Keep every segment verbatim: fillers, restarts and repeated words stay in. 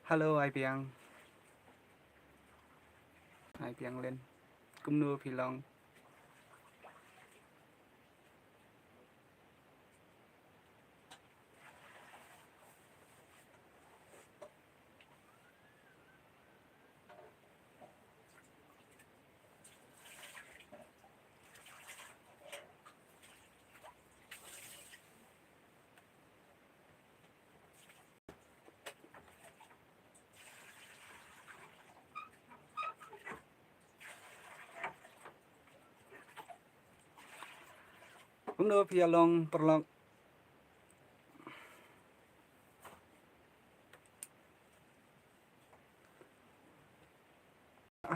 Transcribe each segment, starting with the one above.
Hello, ai biang. Ai biang len. Kumno phi long? Kumno phi ïa long paralok?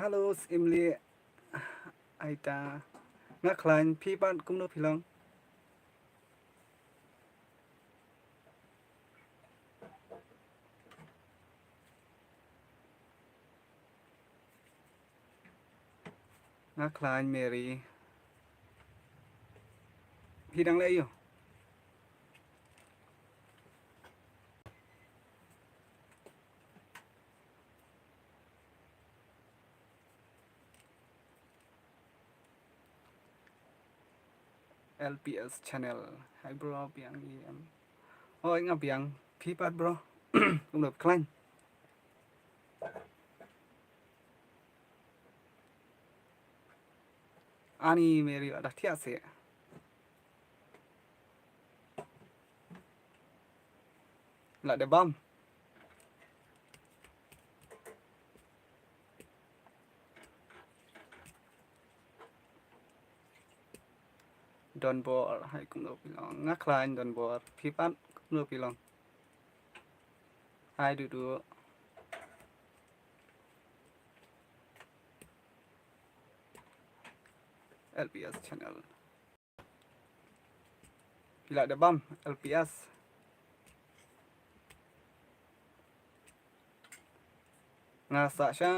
Hello, Simli. Aita. Nga khlaiñ, phi pat kumno phi long? Nga khlaiñ Mary. Phi dang leh aiu? L P S channel. Hi bro, biang ïa em. Oi, nga biang. Phi pat bro. Kumno khlaiñ? Ani Mary la da thiah seh. La da bam. Don Bor, hi kumno phi long? Nga khlaiñ Don Bor. Phi pat kumno phi long? Hi Dudu. L P S channel. Phi la da bam L P S. Nga sah sha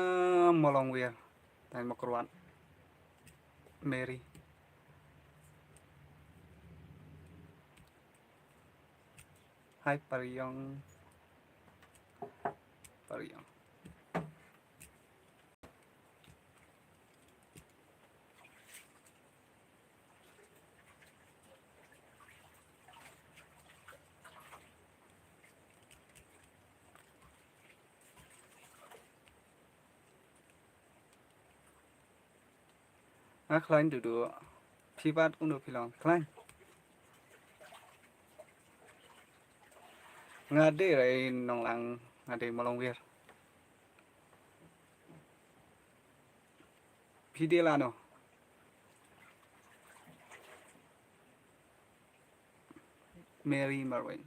Mawlongwir. Tang Mawkyrwat. Mary. Hi Pariong. Pariong. Nga khlaiñ Dudu. Phi pat kumno phi long? Khlaiñ. Nga dei Nonglang, nga dei Mawlongwir. Phi dei lano? Mary Marwin.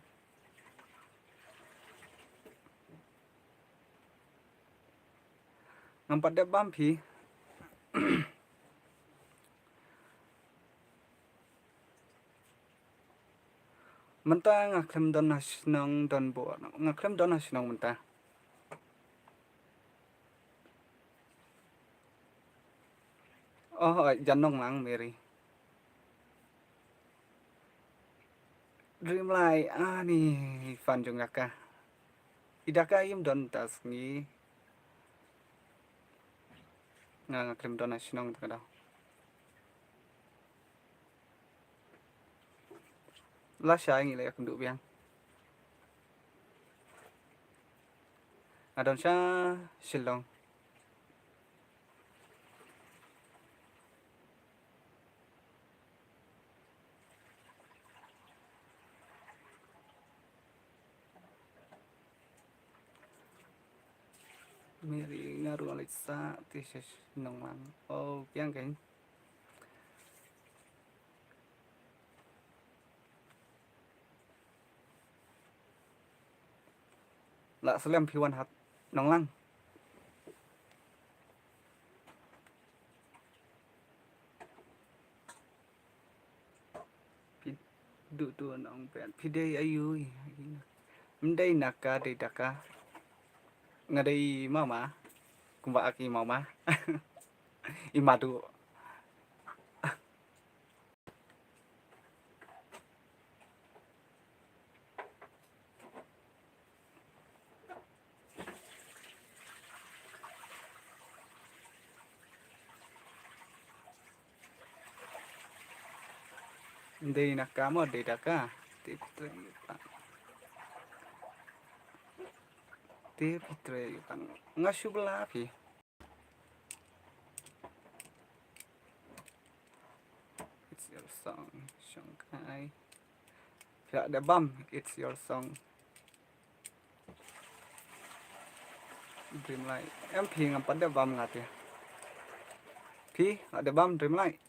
Ngam pat dep bam phi. Mynta nga khlem don ha shnong Don Bor. Nga khlem don ha shnong mynta. Oh, jan Nonglang Mary. Dreamlai, ani fan jong Daka. I Daka im don ta sngi. Nga nga khlem don ha shnong ta ka dau. Lashai ngi la ïakynduh biang. Nga don sha Shillong. Mary nga ruh nga leit sah te sha Nonglang. Oh, biang kein. La slem phi wan ha Nonglang. Phi duh duh nong pet. Phi dei aiu? Ym dei Naka, dei Daka. Nga dei mama. Kumba ki mama. I Madu. Dei na ka mo, dei da ka. Te phi trei ïa ka. Te phi trei ïa ka. Nga shu bla phi. It's your song, Shongkai. Phi la dep bam, it's your song. Dreamlight. Em phi ngam pat dep bam nga te. Phi la dep bam Dreamlight.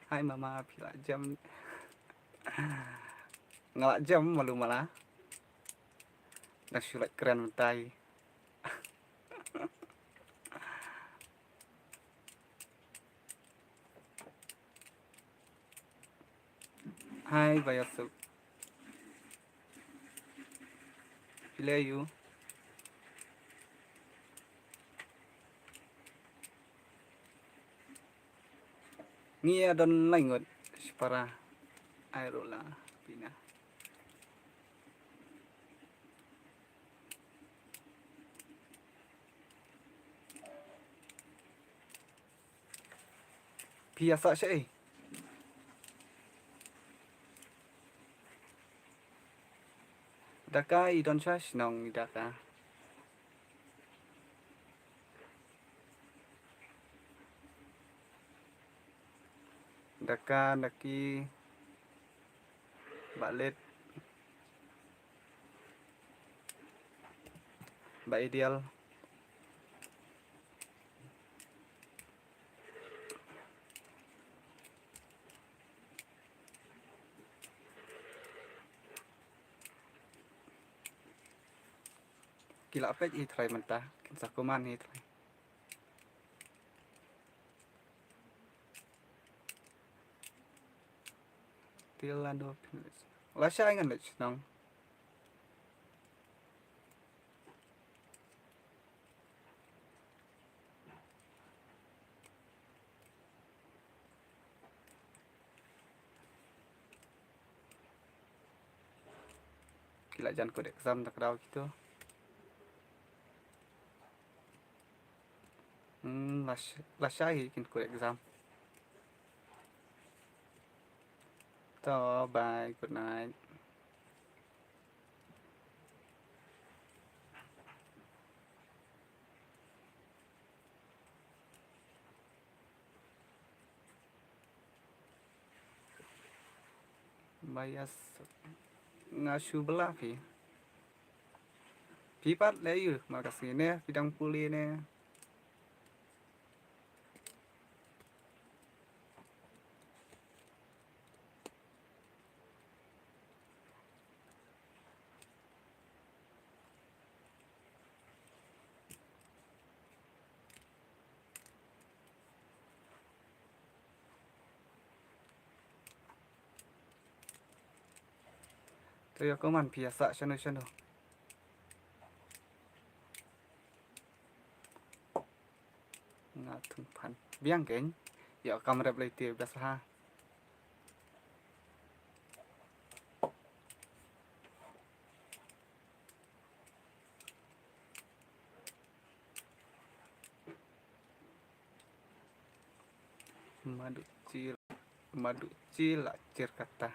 Hai mama, phi la jem. Nga la jem malu mala. Nga shu lait kren mynta hi. Hai Bayasuk. Phi leh aïu? Ngi ïa don lai ngut shipara. Ai ruh la pina. Phi ïa sah shaei? Da ka i don sha shnong i da ka. Da ka na ki ba let ba ideal. Ki la peit hi trai mynta, kin sa kuman hi trai. Til lando pin lech. La shai ngan lech nong. Ki la jan kut exam da ka daw kito. Hmm, la sh-, la shai hi kin kut exam. To, bye, good night. Bias nga shu bla phi. Phi pat leh aïu, mar ka sngi ne phi dang pule ne. To ïa kumno phi ïa sah shano shano. Nga thung phan biang keiñ. Ïa kam rep lai te best ha. Maduchi, maduchi la chir kata.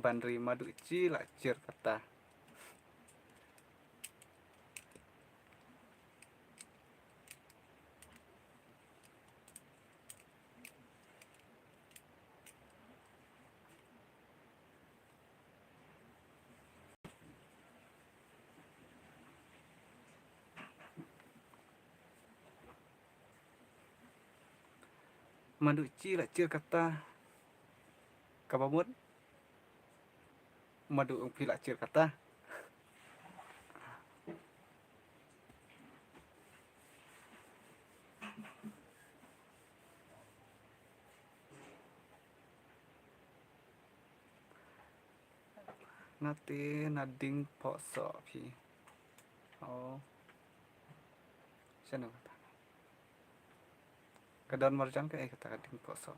Banri maduchi la chir kata. Maduchi la chir kata. Kaba mut. Madu ong phi la chir kata. Nga te na ding pok soh phi. Oh. Shano kata. Ka don marjan ka, eh, kata ka ding pok soh.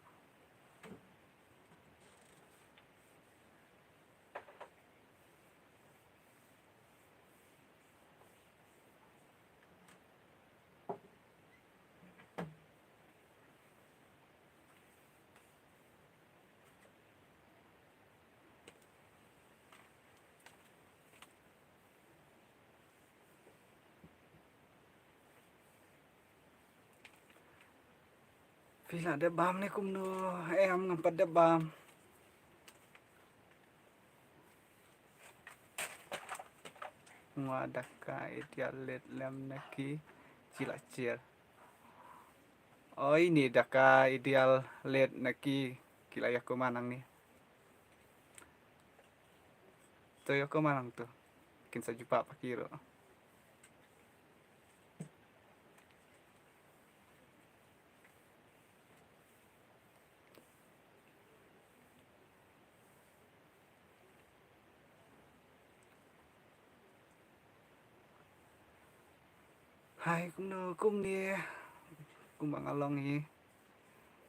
Phi la dep bam ne kumno? Em, ngam pat dep bam. Nga daka ideal late lem na ki, ki la chier. Oi, ni daka ideal late na ki, ki la ïa kumno nang ni. To ïa kumno nang to. Kin sa jubab paki ro. Hai, kumno, kumne, kumba nga long hi.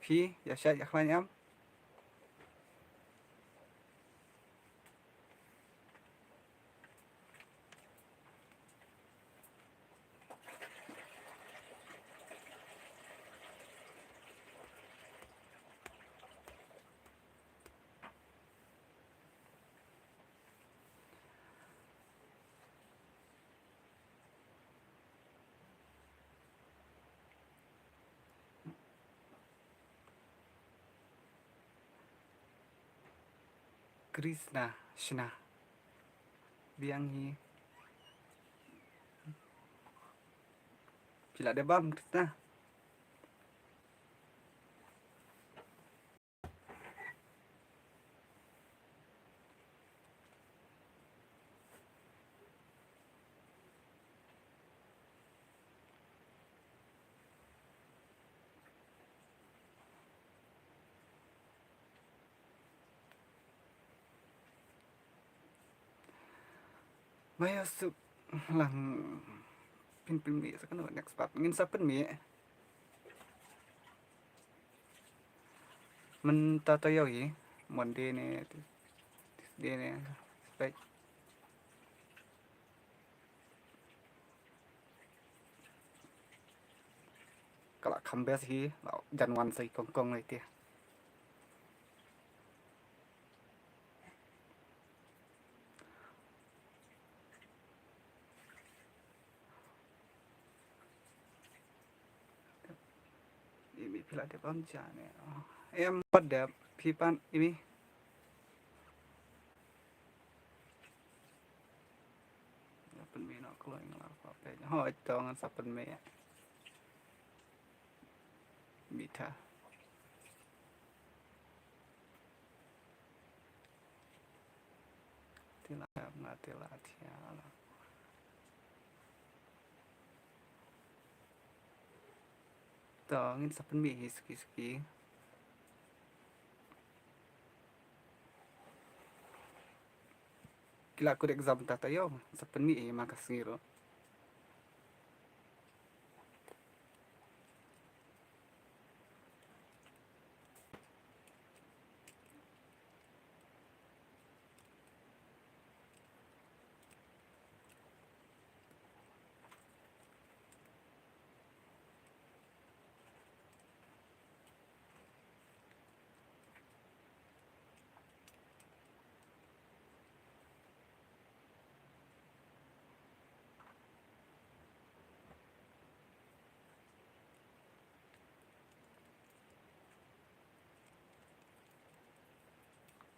Phi, ïa shait, ïa khlaiñ em? Krishna, Shna. Biang hi. Phi la dep bam, Krishna? Maya suk lang pin pin mi sa kano next part. Ngin sa pynmih. Mynta taïew hi, Monday ne, Tuesday ne, right. Ka la kham best hi, la jan wan sa i kong kong lai te. Imi phi la dep bam ja ne. Em pat dep phi pat imi. Ïa pynmih noh kloi nga la pynmih. Hooid to ngan sa pynmih. Mita. Tila nga tila tia la. To ngin sa pynmih hi suki suki. Ki la kut exam ta taïew, sa pynmih hi ma ka sngi ruh.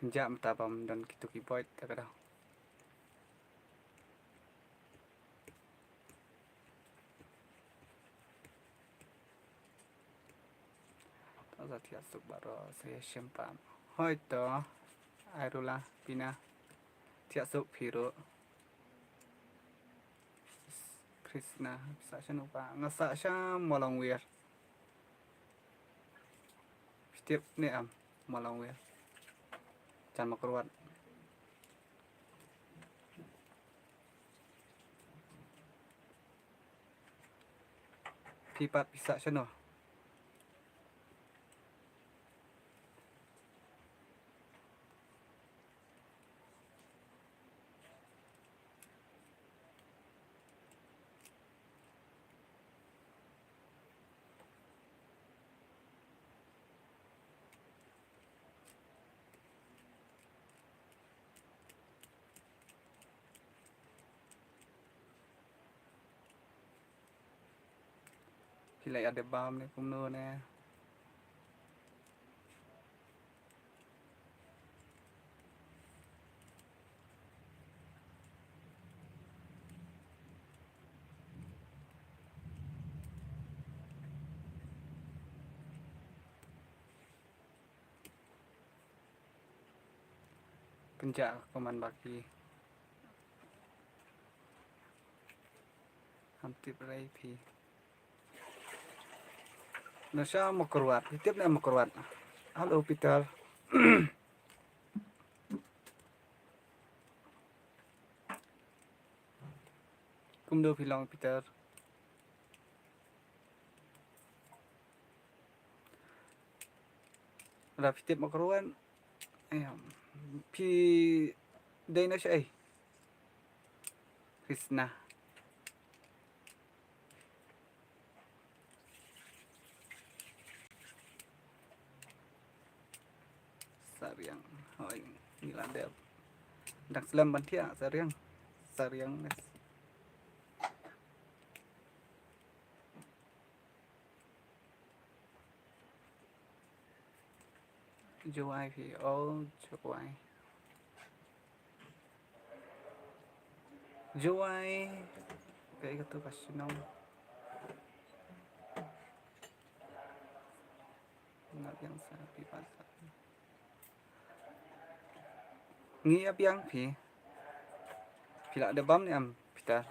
Kynjah mynta bam don kitu ki boit ta ka dang. To sa thiah suk baroh sa ïa shem pam. Hoi to. Ai rula pina. Thiah suk phi ruh. Krishna, sa sha nu ba nga sa sha Mawlong Wir. Phi tip ne em Mawlong Wir? Jan Makruat. Phi pat phi sa sha nu? Phi la ïa dep bam ne kumno ne? Kynja ka man ba ki. Ham tip rei phi. Na sha Mawkyrwat, phi tip ne Mawkyrwat. Hello Peter. Kumno phi long Peter? Lada phi tip Mawkyrwat. Em, phi dei na shaei? Krisna. Sariang. Hoi, ngi la dep. Dang slem ban thiah, Sariang. Sariang. Jowai phi, oh, Jowai. Jowai. Kaei katu ka shnong? Nga biang sa phi pat sa. Ngi ïa biang phi. Phi lah da bam ne em, Peter?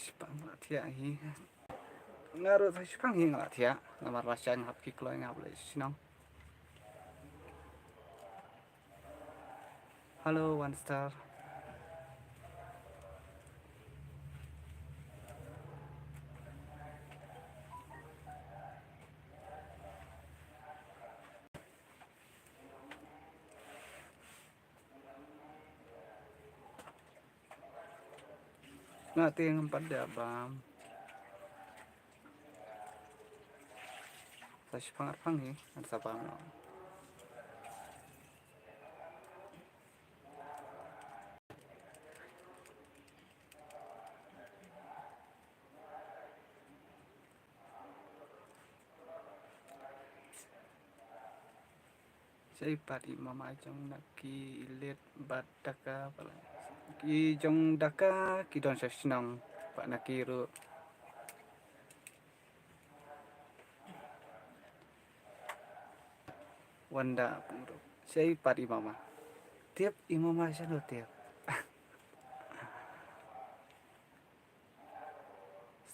Shipang la thiah hi. Nga ruh sa shipang hi nga la thiah. Namar ba sha nga hap ki kloi nga hap leit shnong. Hello, one star. Nga te ngam pat da bam. Sa shipang arpang hi, ngan sa bam noh. Shaei pat i mama jong na ki leit bad Dhaka pala. Ki jong Dhaka ki don sha shnong pat na ki ruh. Wanda pung ruh. Shaei pat i mama. Tip i mama shano tip.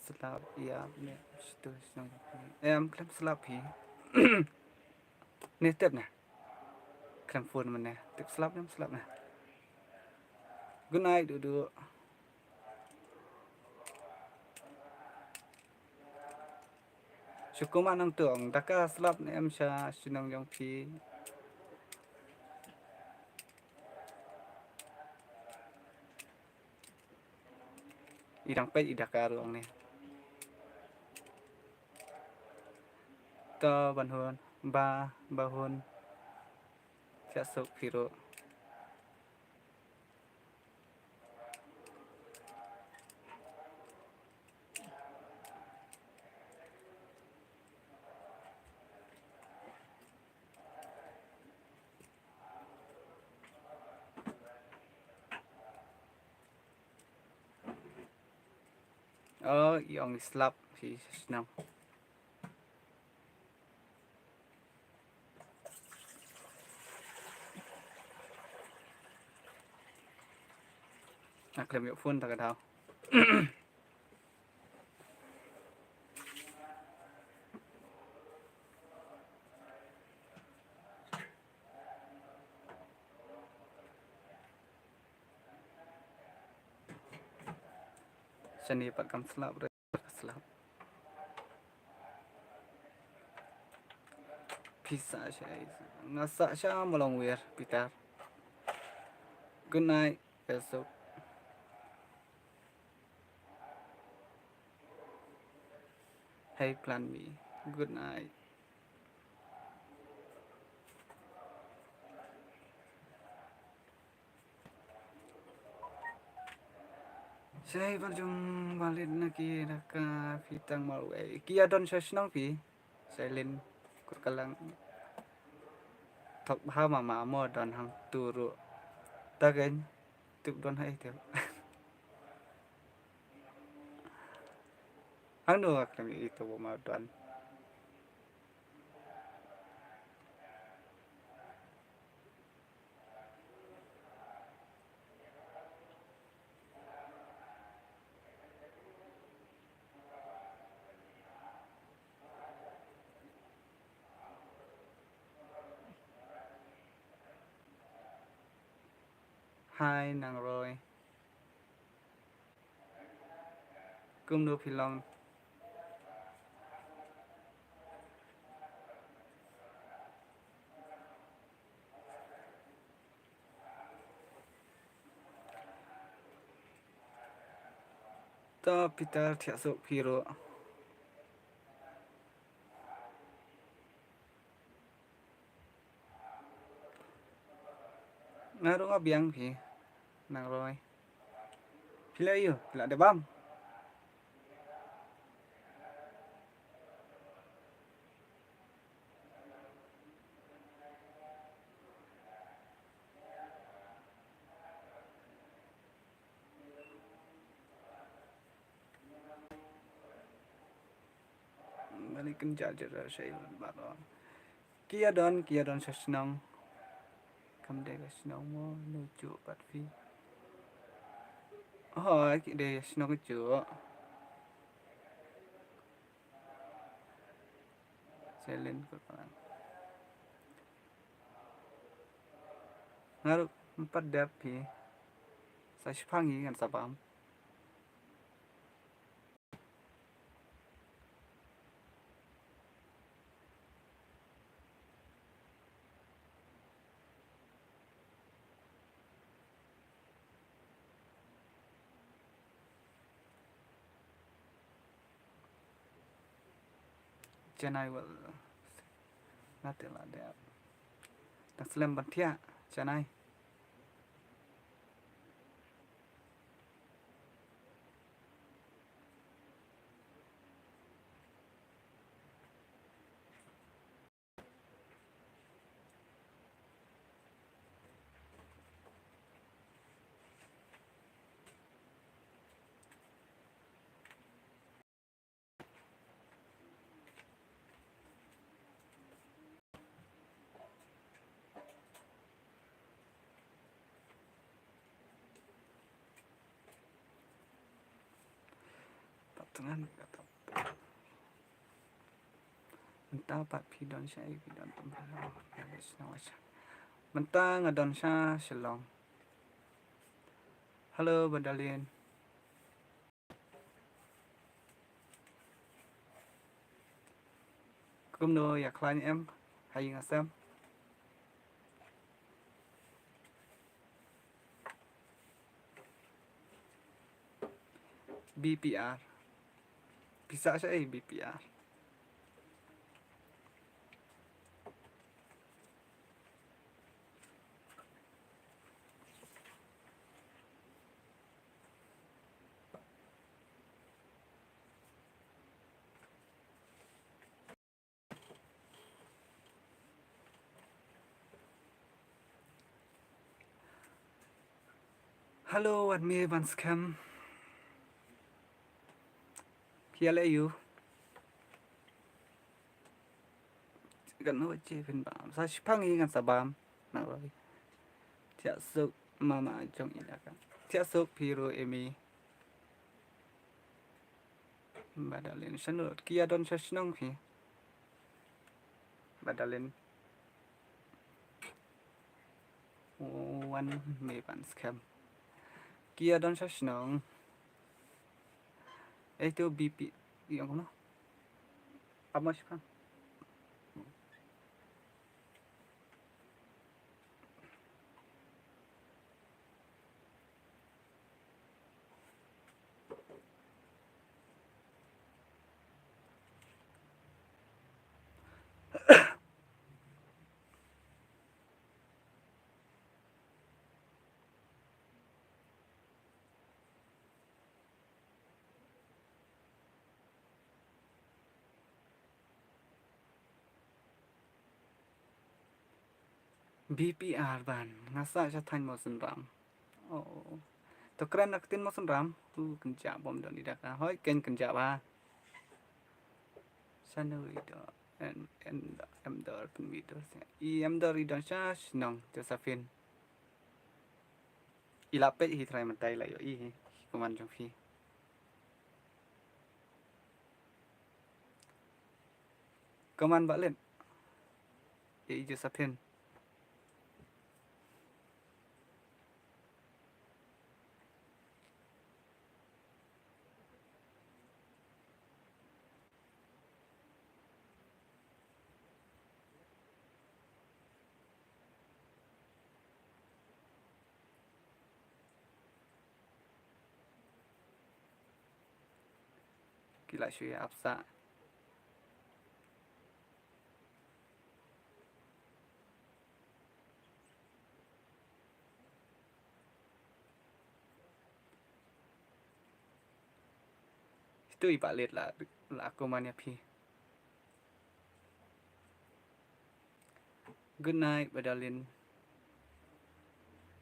Slap ïa ne, situ shnong. Em, khlem slap hi. Ne tip ne. Khlem phone mane. Tip slap ne, slap ne. Good night, Dudu. Shu kumno nangtung, Dhaka slap ne em sha shnong jong phi. I dang peit i Dhaka ruh ne. To ban hun, ba, ba hun. Siah suk phi ruh. Oh, i ong i slap hi shnong. Nga khlem ïoh phone ta ka daw. Shane pat kam slap re, ka slap. Phi sah sha, nga sah sha Mawlongwir, Peter. Good night, Esok. Hey, plan me. Good night. Shai bar jong balit na ki Dhaka phi tang marwei. Ki ïa don sha shnong phi. Shai lin kur kalang. Thok bha mama mo don hangtu ruh. Ta kein, tip don hai tip. Hangno ka khlem ïohi to ba ma don. Hai Nang Roi. Kumno phi long? To Peter, thiah suk phi ruh. Nga ruh nga biang phi, Nang Roi. Phi la ïoh, phi la dep bam. Mali kynja jera shai baroh. Ki ïa don, ki ïa don sha shnong. Kam dei ka shnong mo, no juh pat phi. Hooid, ki dei shnong juh. Silent ko palan. Nga ruh ym pat dep phi. Sa shipang hi ngan sa bam. Chennai wel. Nga te la dep. Dang slem ban thiah Chennai. Pat tngan ka tap. Mynta pat phi don shaei, phi don tymmen. Mynta nga don sha Shillong. Hello Badalin. Kumno, ïa khlaiñ em ha ïing ha sem? B P R. Pisa shaei B P R? Hello, wat me ban skhem. Phi ïa leh ïu. Kan no che phin bam. Sa shipang hi ngan sa bam. Nang Roi. Thiah suk mama jong i la ka. Thiah suk phi ruh Emi. Badalin shanut ki ïa don sha shnong phi. Badalin. Wan me ban skhem. Ki ïa don sha shnong. Eh, to B P ïong kumno? Amo shipang. B P R ban nga sah sha thaiñ Mawsynram. Oh. To kren na ktien Mawsynram. U kynjah bom don i daka. Hoi ken kynjah ba. Sanu i do. En en em dor pun video. I em dor i don sha shnong Josephine. I la peit hi trai mynta i la ïohi hi. Kuman jong phi. Kuman ba len. I Josephine. Ki la shu ïa ap sah. Itu i ba let la la kuman ïa phi. Good night, Badalin.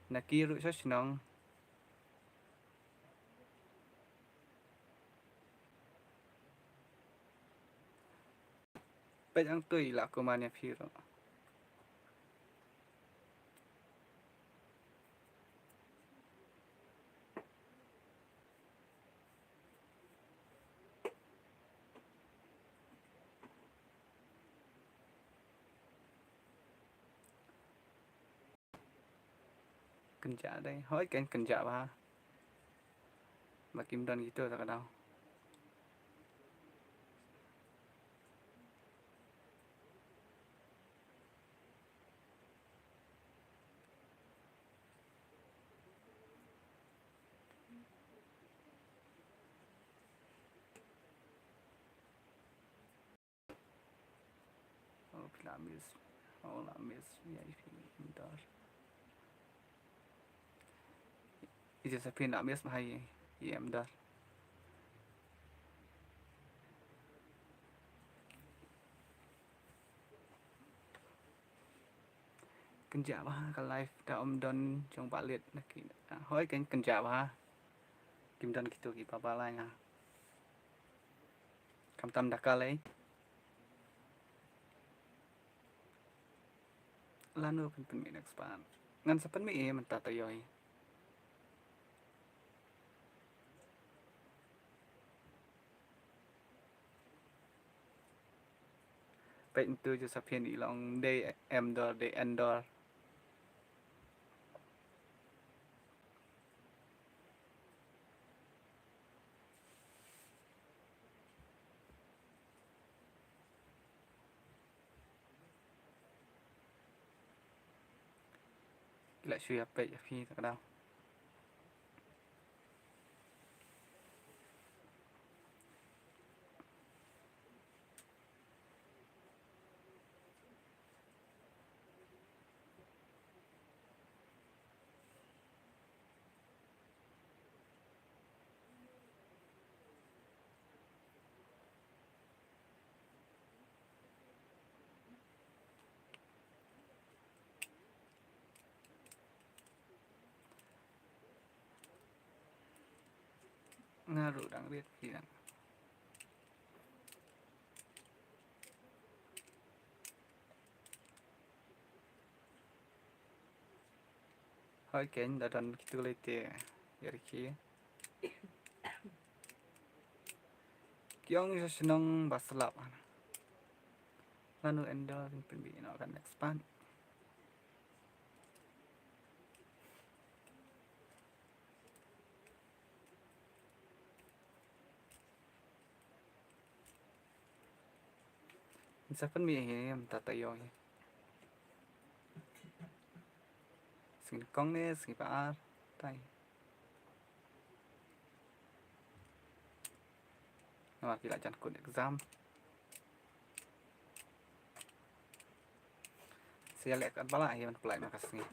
Na ki ruh sha shnong. Peit ang tui la kuman ïa phi ruh. Kynjah dei. Hoi ken kynjah ba. Ba kim don kito ta ka daw. Oh, phi la miss. Oh, la miss. Ïa i phi em dor. I Josephine la miss ma ha i em dor. Kynjah ba ha ka live da um don jong ba lit na ki. Hoi ken kynjah ba ha. Kim don kito ki ba ba lai nga. Khamtam da ka lei. Lano phin pynmih next part. Ngan sa pynmih ïa mynta taïew. Peit ntu ju sa phin i long dei em dor dei en dor. Ki la shu ïa peit ïa phi ta ka daw. Nga ruh dang rit phi dang. Hoi ken da don kitu lei te ïa ri ki. Ki ong sha shnong ba slap. Lano en dor phin pynmih noh ka next part. Sa pynmih hi mynta taïew hi. Sngi kong ne sngi ba ar tai. Namar ki la jan kut exam. Sa ïaleh katba lah hi ban pynlait ma ka sngi.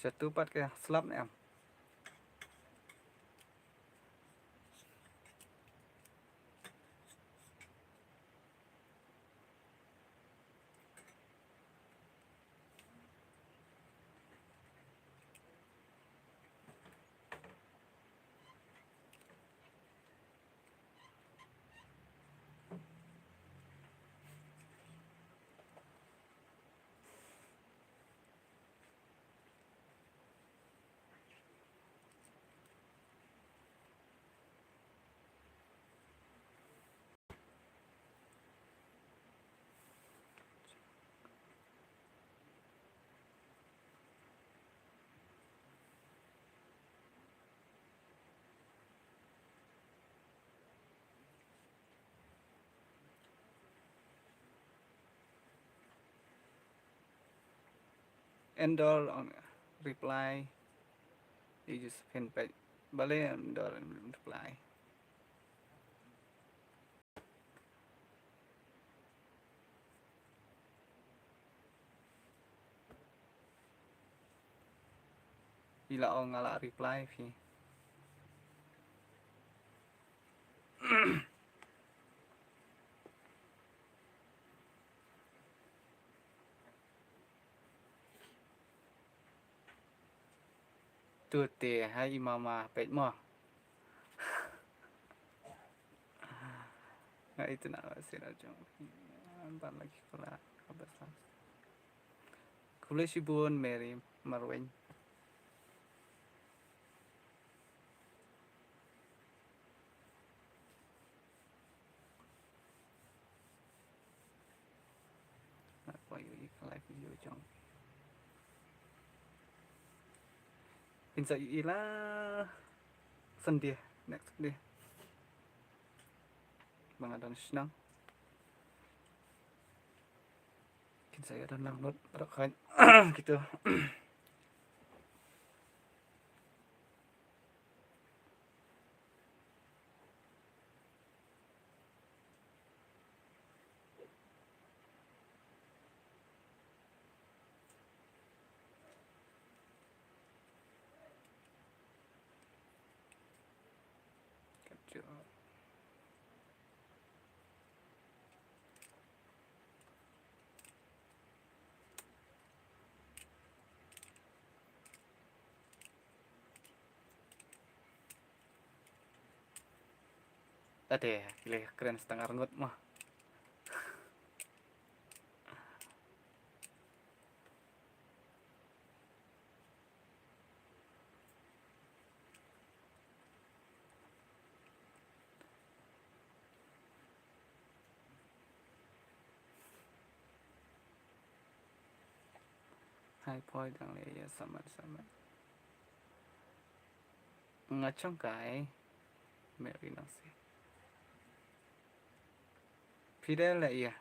Sha tu pat ka slap ne em. Endor on reply. Ïa Josephine peit. Balei Endor reply? Ïa la ong nga la reply phi. Tu te hai i mama peit mo. Nga i tena sira jong. Ban lagi kula. Khublei shibun Mary Marweng. Nga kwah ïohi ka live video jong. Phin sa ïohi la Sunday, next Sunday. Ba nga don shnong. Kin sa ïa don lang lut baroh kane. Kito. Ade, ki la kren stang arngut mo. Hai poi dang le ïa samat samat. Nga chong kai. Mary nang si. Phi dei la ïa.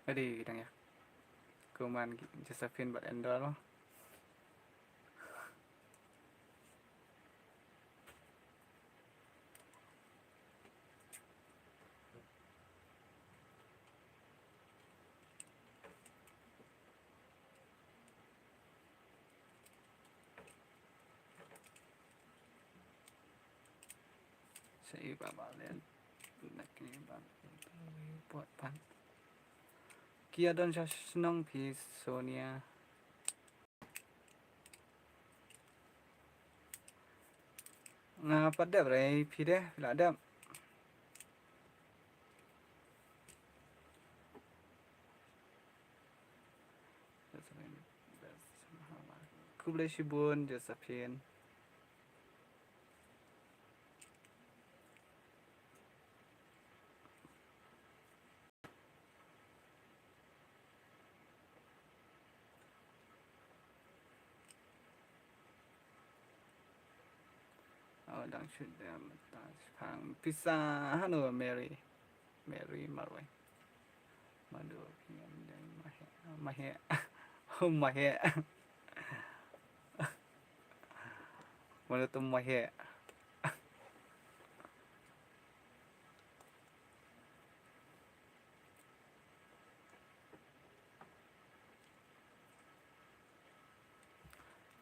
Adi dang ïa. Kuman Josephine bad Endor. Sa i ba ba len. Na ki ba pot pan. Ki ïa don sha shnong phi Sonia. Nga pat dep re phi de phi la dep. Khublei shibun Josephine. Dang shu dem ta shipang pisa hanu Mary. Mary marwei. Madu phi em dei mahe. Mahe. Mahe. Madu tu mahe.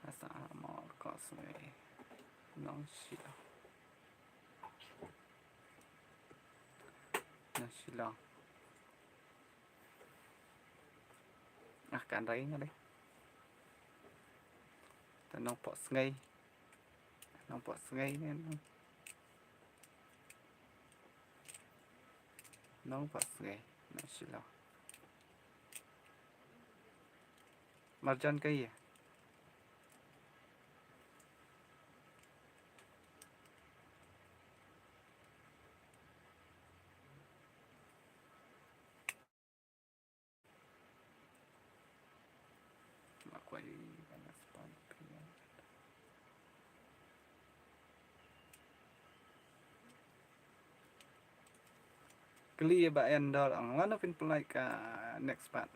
Asa mo ko sngi. Nong sila. Nong sila. Ah, kan rai nga dei. Ta nong pok sngi. Nong pok sngi ne nong. Nong pok sngi. Nong sila. Marjan ka ye. Makwai kana spam pia. Kylli ïa Bah Endor ong lano phin pynlait ka next part.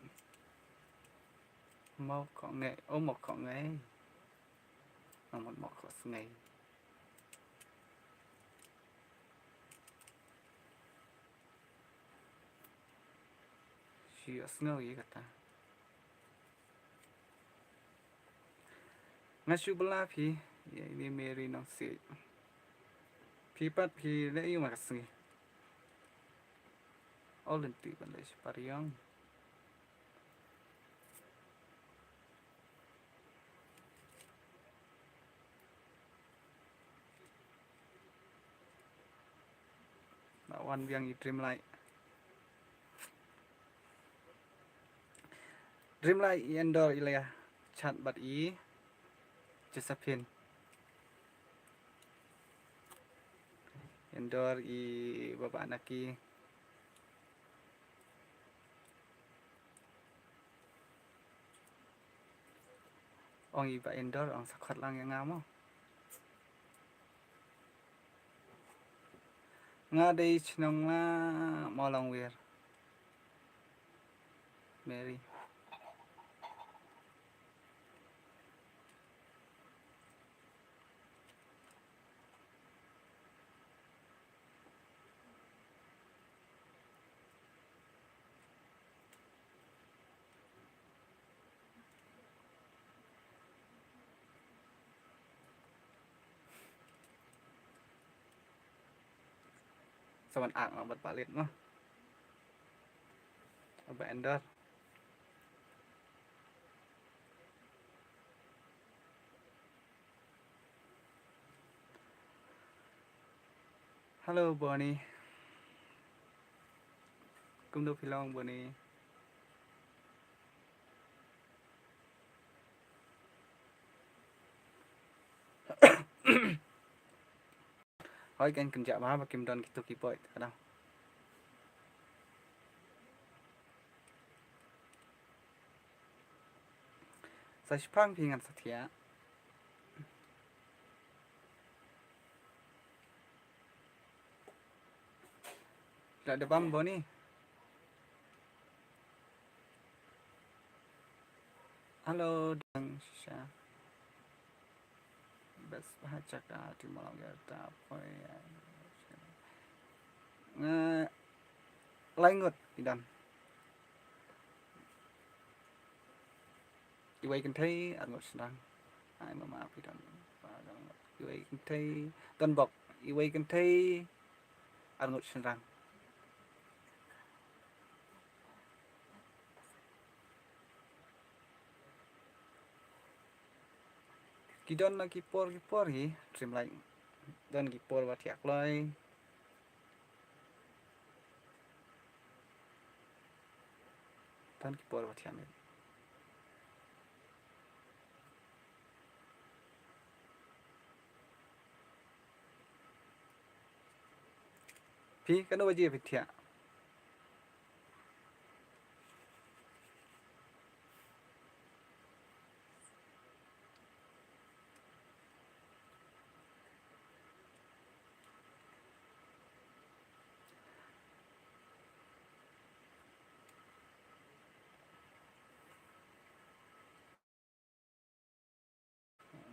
Mo ko ngai, o mo ko ngai. Ong mo ko sngai. Shi sngew ïa kata. Nga shu bylla phi ïa ine Mary Nongsiej. Phi pat phi leh ïa nga ka sngi. Ol lynti ban leh shi pariong. Ba wan biang i Dreamlight. Dreamlight i Endor i la chat bad i Josephine. Endor i Baba Naki. Ong i Bah Endor ong sa khot lang ïa nga mo. Nga dei chnong la mo long wir. Mary. Sa wan ak nga bad palit mo. Ba Endor. Hello Bonnie. Kumno phi long Bonnie? Hoi kan kynjah ba ba kim don kitu ki boi ka dang. Sa shipang phi ngan sa thiah. La da bam Bonnie. Hello dang shisha. Best ha chaka ti malam ya ta poi ya. Nga laingut idan. Iwei kynthei arngut shynrang. Ai mama pi don. Iwei kynthei don bok. Iwei kynthei arngut shynrang. Ki don na ki por ki por hi Dreamlight. Don ki por ba thiah kloi. Don ki por ba thiah miet. Phi kano baje phi thiah?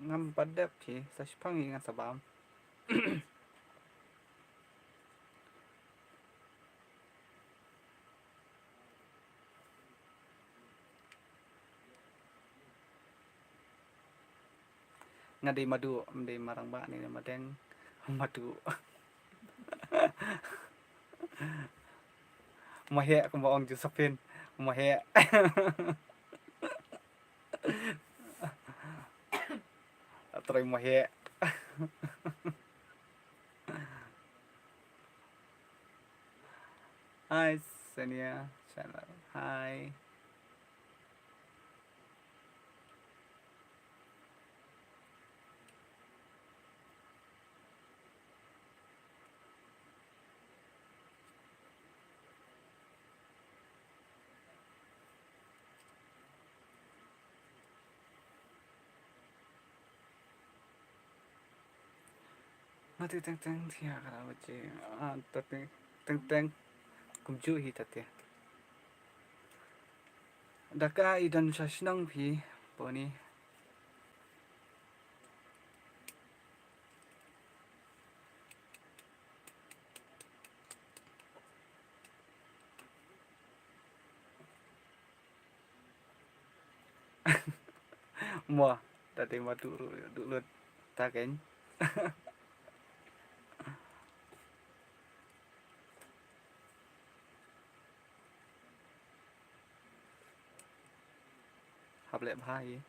Ngam pat dep phi, sa shipang hi ngan sa bam. Nga dei Madu, ym dei Marangbah ne Madeng. Madu. Maheh kumba ong Josephine. Maheh. Trei maheh. Hi, Senia channel. Hi. Nga te teng teng thia ka la baje. Ah, ta teng teng teng. Kumjuh hi ta te. Da ka i don sha shnong phi, Boni. Mo, ta dei ma du, du lut ta keiñ. Hap leh bha hi.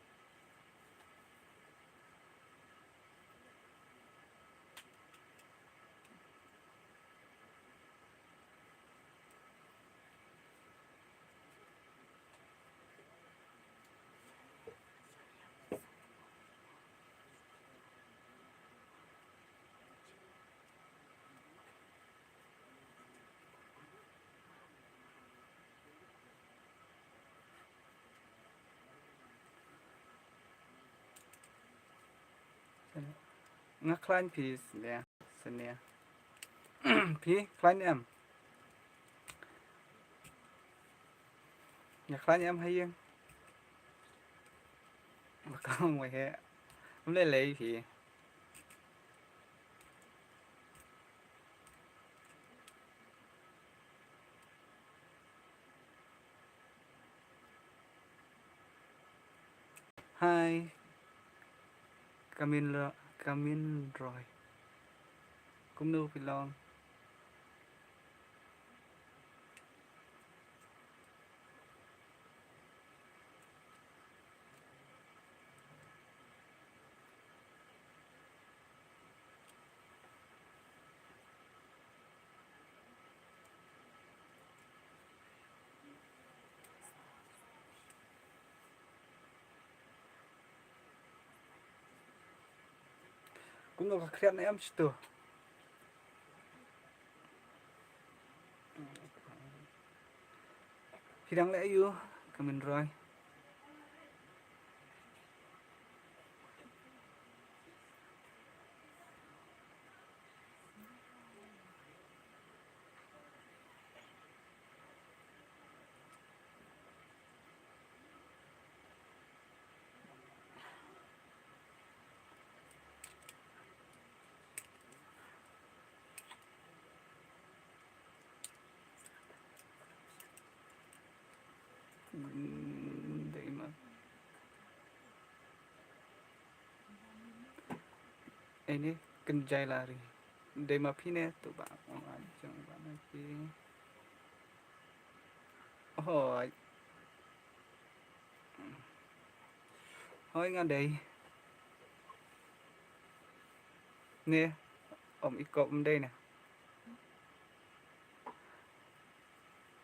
Nga khlaiñ phi sne, sne. Phi khlaiñ em? Nga khlaiñ em ha ïing? Ba ka ong wei he. Ym lei lei phi. Hi. Kamin Ro-, Kamin Roy. Kumno phi long? Kumno ka khriat na em shitu. Phi dang leh aïu, Kamin Roy? Dei ma. Ene, kynjai lari. Dei ma phi ne, tu ba, ong ai jong ba na ki. Hoi. Hoi nga dei. Ne, ym i kop ym dei ne.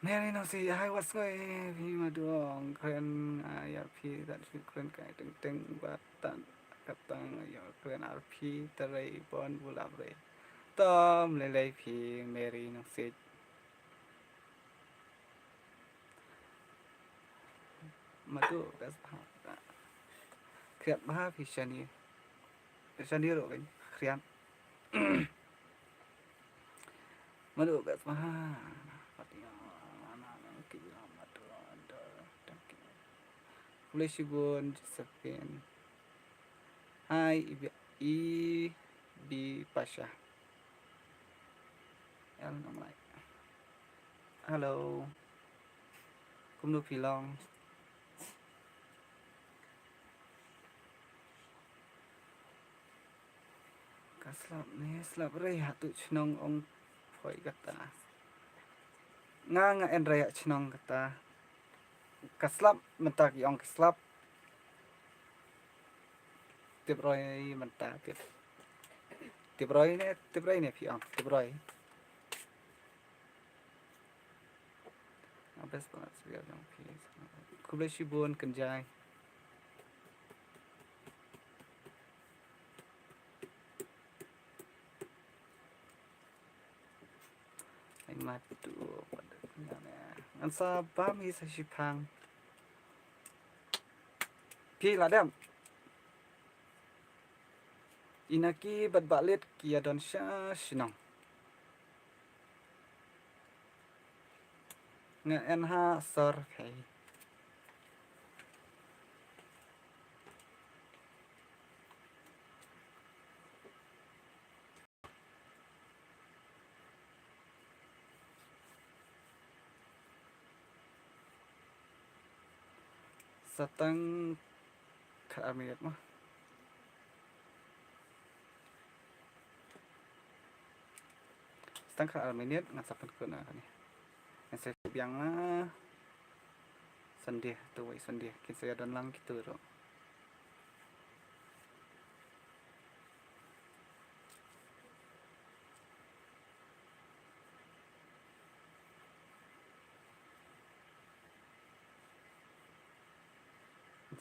Mary Nongsiej, hai wat sngewbha phi Madu, ong kren nga ïa phi, tat phi kren kai teng teng ba tat kata nga ïa kren ar phi, trei bun bulap re. Tom lei lei phi Mary Nongsiej. Madu best bha. Khriat bha phi shane. Shane ruh kan khriat. Madu best bha. Pati ya, na, na, ki, Madu, Madu, thank you. Khublei shibun, Josephine. Hi, Ibi, Ibi Pasha. El Namlai. Hello. Kumno phi long? Ka slap ne, slap rei ha tu chnong ong phoi kata. Nga nga en rei ha chnong kata. Ka slap mynta ki ong ka slap. Tip roi mynta tip. Tip roi ne, tip roi ne phi ong, tip roi. Best part, khublei shibun kynjai. Ai matu. Ngan sa bam hi sa shipang. Phi la dem. Ina ki bad ba lit ki ïa don sha shnong. Nga en ha sor phei. Sa tang khat ar minit mo. Sa tang khat ar minit ngan sa pynkut na kane. Ngan sa biang na Sunday, tu wei Sunday kin sa ïa don lang kitu ruh.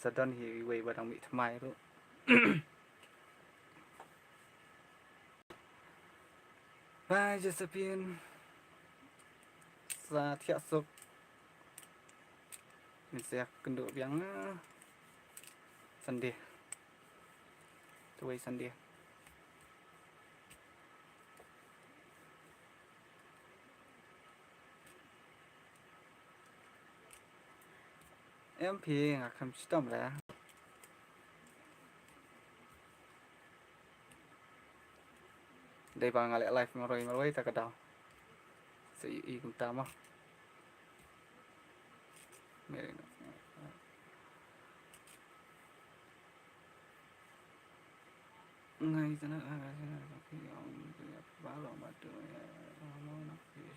Sa don hi iwei ba dang mih thymmai ruh. Bye Josephine. Sa thiah suk. Min sa ïa kynduh biang na Sunday. Tu wei Sunday. Em phi nga kham chitom re. Dei ba nga leh live marwei marwei ta ka daw. Sa i i kumta mo. Meri no. Ngai tana ka ka sina ka ki ong ya ba lo ma tu ya lo na ki.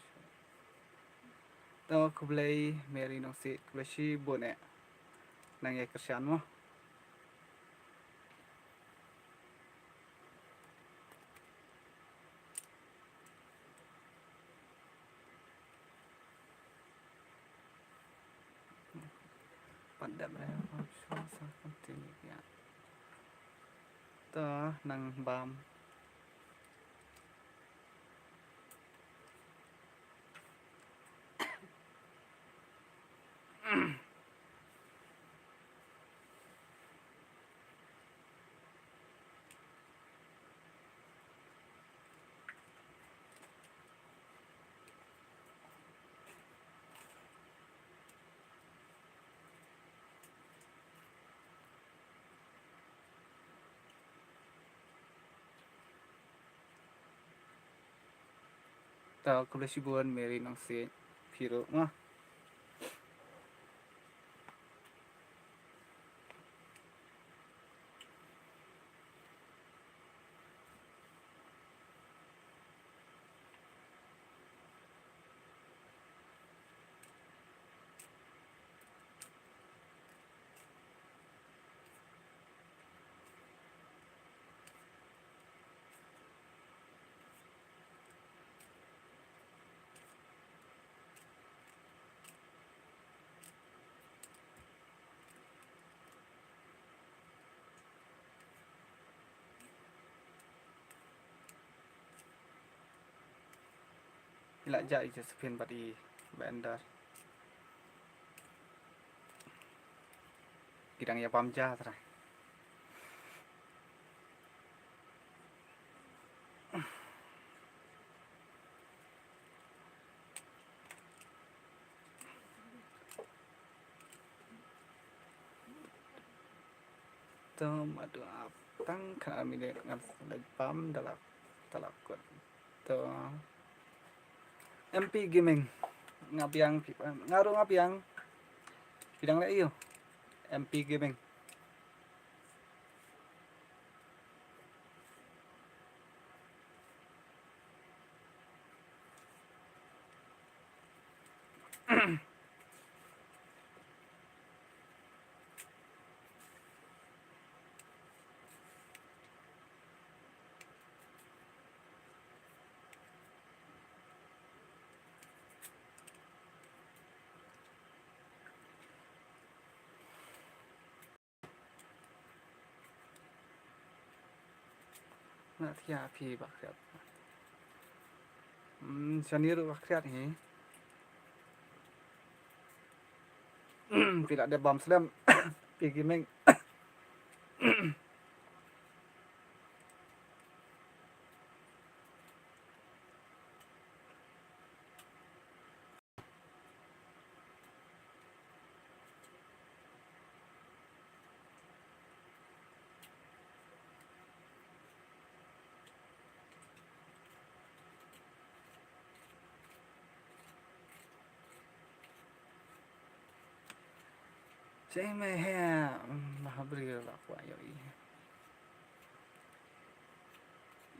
To khublei Meri Nongsiej, khublei shibun eh. Nang ïa kyrshan mo. Pat dep re, oh, shuwa sa continue ïa. To nang bam. To khublei shibun Mary Nongsiej, phi ruh mo. I la jah i Josephine bad i Bah Endar. Ki dang ïa bam ja trai. To madu ap. Tang khatar minit ngan leit bam da la, da la kut. To. M P Gaming. Nga biang phi, nga ruh nga biang. Phi dang leh ïa u. M P Gaming. Nga thia phi ba khriat. Hmm, shani ruh ba khriat hi. Phi la dep bam slem. Phi Gaming. Shi meheh, mm, Mahabri la kwah ïohi.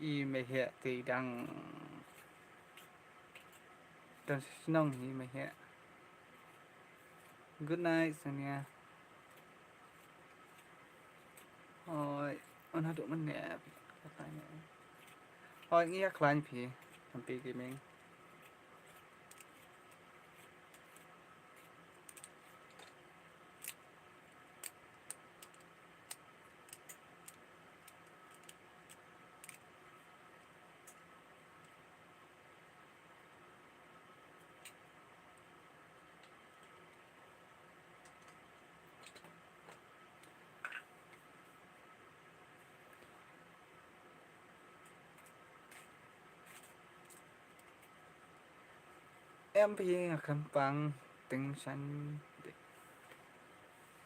I meheh te dang don shnong hi meheh. Good night, Sonia. Hoi, on haduh mynne. Hoi, ngi ïa khlaiñ phi, M P Gaming. Em phi nga khlem pang ting shan.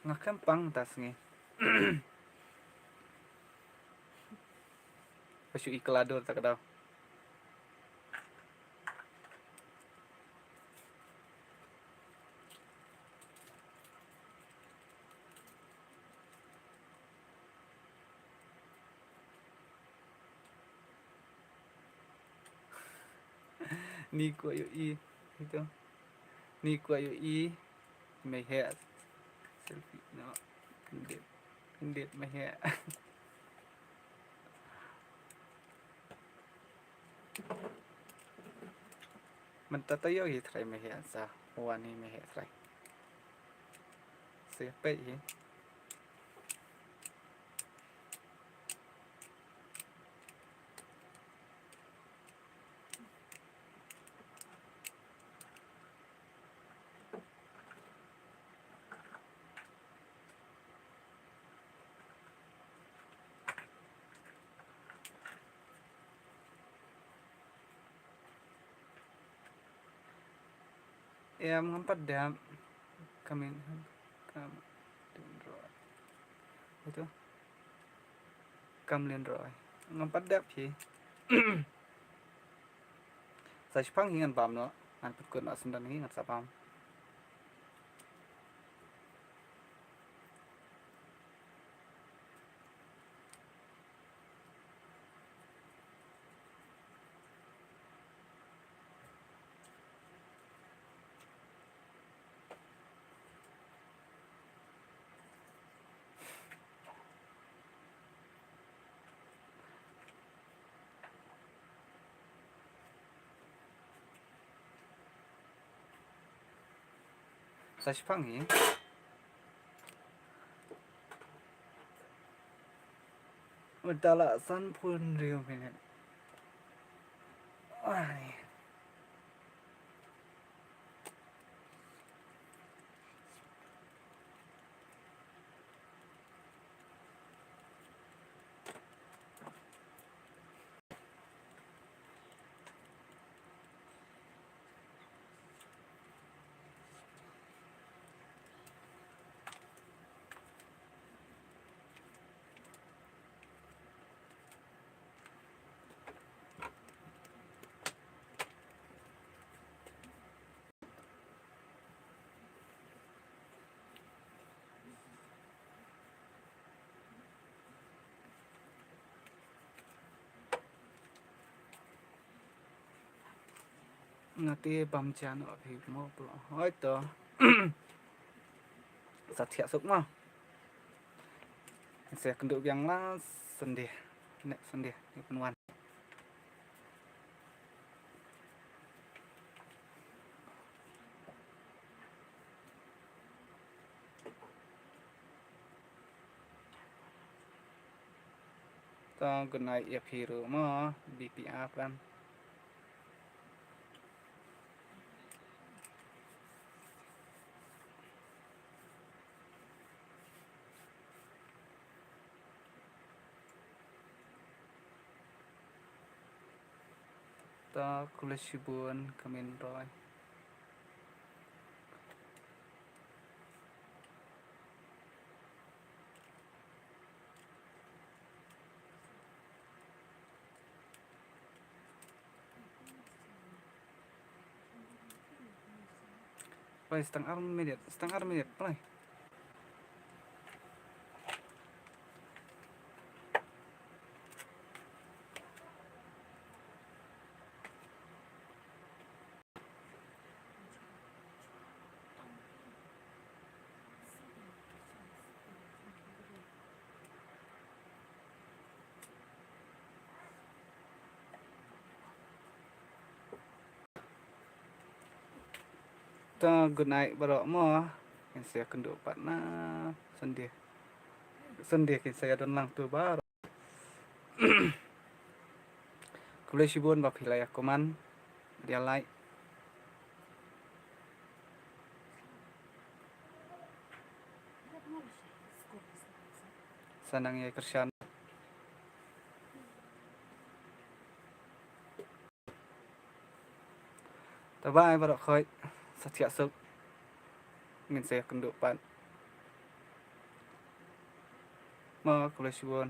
Nga khlem pang ta sngi. Ba shu i kala dur ta ka daw. Ni kwah ïohi ito. Ni kwah ïohi meheh. Selfie no. Indeed. Indeed meheh. Mynta to ïohi trai meheh sa. Wan hi meheh trai. Sa peit hi. Em, ngam pat dep. Kam in, kam lynroi. Ito. Kam lynroi. Ngam pat dep hi. Sa shipang hi ngan bam noh. Ngan pynkut noh syndon hi ngan sa bam. Sa shipang hi. Mynta la sanphew hynriew minit. Ai. Nga te bam jan o phi mo plo. Hoi to. Sa thiah suk mo. Sa kynduh biang la Sunday. Next Sunday ni pynwan. To good night ïa phi ruh mo, B P R kan. To khublei shibun Kamin Roy. Play, stang ar minit, stang ar minit, play. To good night baroh mo. Ngin sa ïakynduh pat na Sunday. Sunday ngin sa ïadon lang tu baroh. Khublei shibun ba phi la ïa comment, ïa like. Sa nang ïa kyrshan. To bye baroh khoit, sa thiah suk. Ngin sa ïakynduh pat. Mo, khublei shibun.